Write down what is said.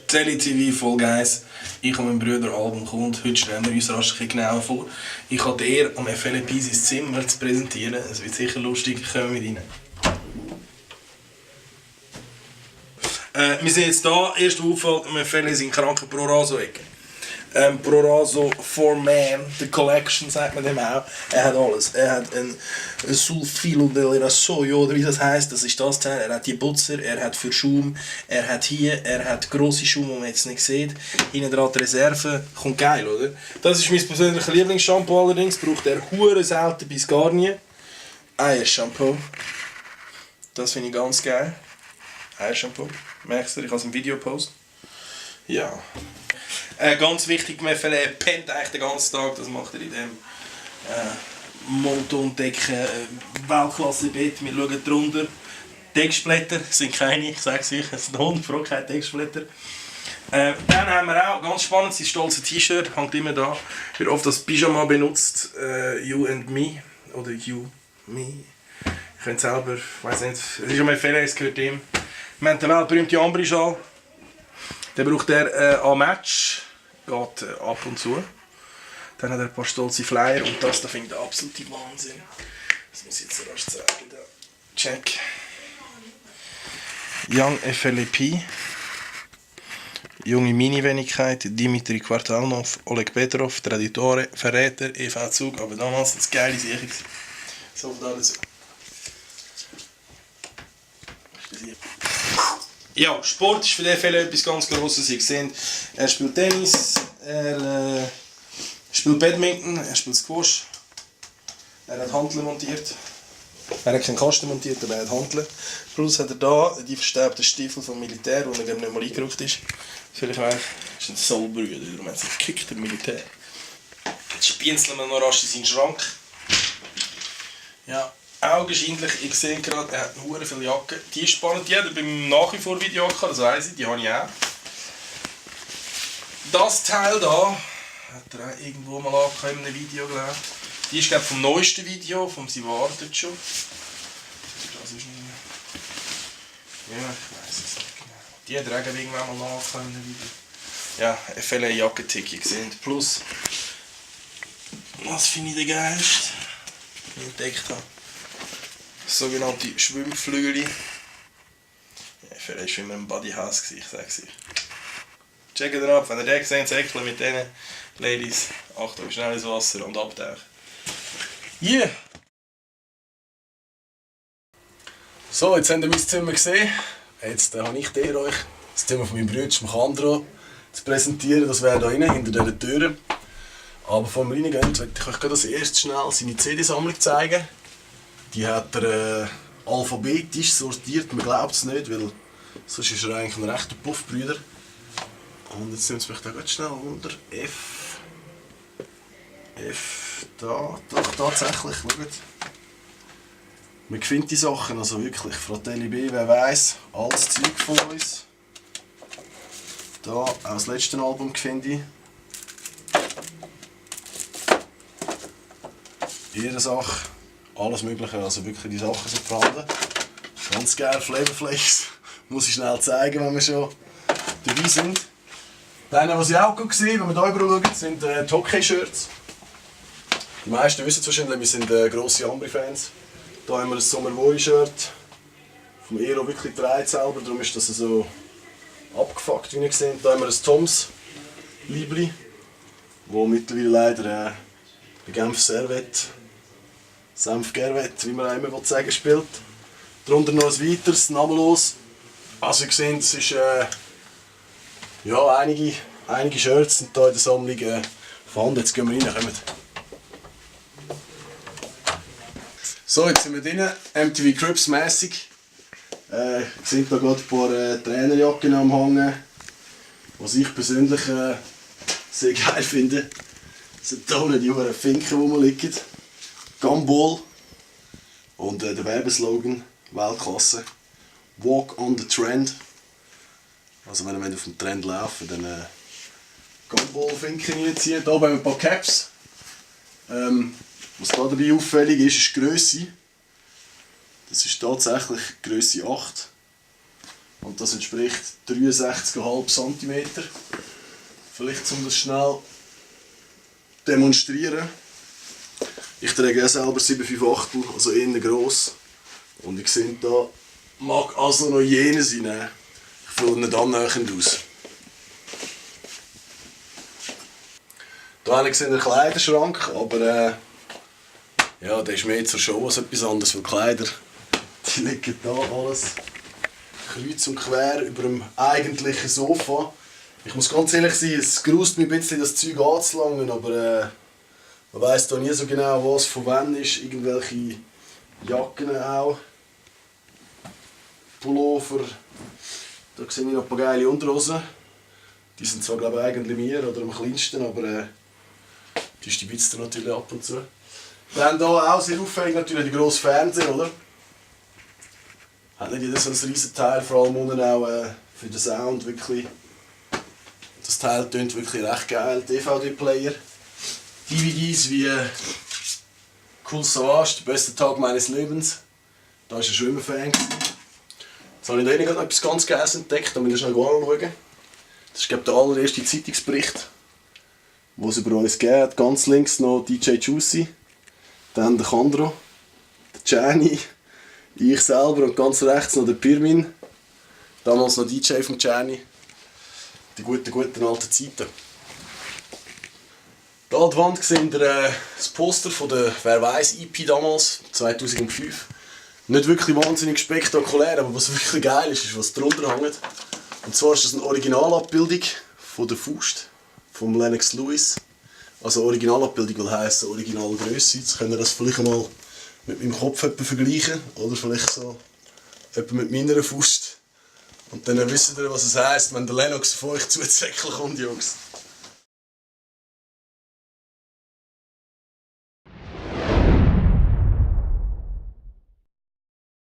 Tele TV voll Guys. Ich und mein Bruder Album kommt. Heute stellen wir uns rasch ein genauer vor. Ich habe die Ehre, am FLP sein Zimmer zu präsentieren. Es wird sicher lustig. Kommen wir rein. Wir sind jetzt hier. Erster Auffall, am FLP sind kranke Proraso-Ecke. Proraso 4Man, The Collection sagt man dem auch. Er hat alles. Er hat ein Sulfilo del Rasoio, oder wie das heisst. Das ist das Teil. Er hat die Butzer, er hat für Schaum, er hat hier, er hat grosse Schaum, die man jetzt nicht sieht. Hinten dran die Reserve. Kommt geil, oder? Das ist mein persönliches Lieblingsshampoo allerdings. Braucht er hure selten bis gar nie. Eiershampoo. Das finde ich ganz geil. Eiershampoo. Merkst du, ich habe es im Video post. Ja. Ganz wichtig, man pennt eigentlich den ganzen Tag, das macht er in dem Montondecken Weltklasse-Bett. Wir schauen drunter. Decksplätter sind keine, ich sage es euch, es sind 100% keine Decksplätter. Dann haben wir auch, ganz spannend, sein stolzes T-Shirt, hängt immer da. Wird oft als Pyjama benutzt, You and Me, oder You, Me. Ich könnt selber, ich weiß nicht, es ist um FLA, es gehört ihm. Wir haben den weltberühmten Ambri-Schal. Den braucht er am Match. Geht ab und zu. Dann hat er ein paar stolze Flyer und das da finde ich der absolute Wahnsinn. Das muss ich jetzt rasch zeigen. Da. Check. Young FLP. Junge Mini-Wenigkeit, Dimitri Kvartalnov, Oleg Petrov, Traditore, Verräter, EV Zug, aber damals eine geile Sache. So viel dazu. Ja, Sport ist für den Fall etwas ganz Grosses. Ihr seht, er spielt Tennis, er spielt Badminton, er spielt Squash, er hat Hanteln montiert. Er hat keinen Kasten montiert, aber er hat Hanteln. Plus hat er hier die verstaubten Stiefel vom Militär, wo er nicht mal eingerückt ist. Vielleicht weiss, das ist ein Soulbrüder, darum hat sich gekickt, der Militär. Jetzt spienzeln wir noch rasch in seinen Schrank. Ja. Augenscheinlich, ich sehe gerade, er hat hure viele Jacken. Die ist spannend, die hat er beim Nach wie vor Video gehabt, das weiss ich, die habe ich auch. Das Teil da hat er auch irgendwo mal in einem Video gelesen. Die ist glaube ich vom neuesten Video, vom «Sie wartet schon». Das ist nicht mehr. Ja, ich weiss es nicht genau. Die hat er auch irgendwann mal in einem Video. Ja, FLA Jackentick, ihr seht. Plus, was finde ich der geilste, den ich entdeckt habe. Sogenannte Schwimmflügel. Ja, vielleicht war immer ein Bodyhouse, ich sage es euch. Checkt ihr ab, wenn ihr den seht, Säckchen mit diesen Ladies. Achtung, schnell ins Wasser und abtauchen. Yeah! So, jetzt habt ihr mein Zimmer gesehen. Jetzt habe ich dir euch das Zimmer von meinem Bruder Andro zu präsentieren. Das wäre da hinten, hinter dieser Tür. Aber bevor wir reingehen, möchte ich euch das erst schnell seine CD-Sammlung zeigen. Die hat er alphabetisch sortiert, man glaubt es nicht, weil sonst ist er eigentlich ein rechter Puffbrüder. Und jetzt nimmt es mich da ganz schnell unter F. F, da, doch tatsächlich, schaut. Man findet die Sachen, also wirklich, Fratelli B, wer weiß, alles Zeug von uns. Da, auch das letzte Album finde ich. Ihre Sache. Alles Mögliche, also wirklich die Sachen sind vorhanden. Ganz geil, Flavorflakes. Muss ich schnell zeigen, wenn wir schon dabei sind. Dann, was ich auch gut gesehen, wenn wir hier rüber schauen, sind die Hockey-Shirts. Die meisten wissen es wahrscheinlich, wir sind grosse Ambri-Fans. Hier haben wir ein Sommerwoi-Shirt. Vom Ero wirklich gedreht selber, darum ist das so abgefuckt, wie ihr seht. Hier haben wir ein Toms-Libri, wo mittlerweile leider bei Genf Servette Senf Gerwett, wie man auch immer sagen, spielt. Darunter noch ein weiteres, namenlos. Also ihr seht, es ist ja, einige Shirts sind hier in der Sammlung vorhanden. Jetzt gehen wir rein, kommt. So, jetzt sind wir drin, MTV Cribs mässig. Ihr seht hier gerade ein paar Trainerjacken am Hängen. Was ich persönlich sehr geil finde. Das sind hier die hohen Finken, die liegen. Gumball und der Werbeslogan Weltklasse Walk on the Trend. Also wenn ihr auf dem Trend laufen, dann Gumball-Finken reinziehen. Hier haben wir ein paar Caps. Was da dabei auffällig ist, ist die Grösse. Das ist tatsächlich Grösse 8. Und das entspricht 63,5 cm. Vielleicht um das schnell zu demonstrieren. Ich trage ja selber 7,5, also eher gross. Und ich sehe, da mag also noch jene sein. Ich fühle nicht annähernd aus. Hier habe ich einen Kleiderschrank, aber ja, der ist mehr zur Show als etwas anderes, weil Kleider, die liegen da alles kreuz und quer über dem eigentlichen Sofa. Ich muss ganz ehrlich sein, es gruselt mich ein bisschen, das Zeug anzulangen, aber man weiss da nie so genau, was von wann ist. Irgendwelche Jacken auch, Pullover, da sehe ich noch ein paar geile Unterhosen. Die sind zwar, glaube ich, eigentlich mir oder am kleinsten, aber die stibitzt natürlich ab und zu. Dann hier auch sehr auffällig natürlich die grosse Fernseher, oder? Hat nicht jeder so ein riesen Teil, vor allem unten auch für den Sound wirklich. Das Teil tönt wirklich recht geil. DVD-Player. DVDs wie Cool Savage, der beste Tag meines Lebens. Da war ich schon immer Fan. Jetzt habe ich da gerade noch etwas ganz Geiles entdeckt, da müssen wir schnell anschauen. Das ist, glaube ich, der allererste Zeitungsbericht, den es über uns gibt. Ganz links noch DJ Juicy, dann der Kandro, der Gianni, ich selber und ganz rechts noch der Pirmin. Damals noch DJ von Gianni. Die guten alten Zeiten. Da an der Wand seht ihr das Poster von der «Wer weiss» EP damals, 2005. Nicht wirklich wahnsinnig spektakulär, aber was wirklich geil ist, ist was drunter hängt. Und zwar ist das eine Originalabbildung von der Faust, von Lennox Lewis. Also Originalabbildung will heissen Originalgrösse. Jetzt könnt ihr das vielleicht mal mit meinem Kopf vergleichen. Oder vielleicht so mit meiner Faust. Und dann wisst ihr, was es heisst, wenn der Lennox von euch zu Zeckel kommt, Jungs.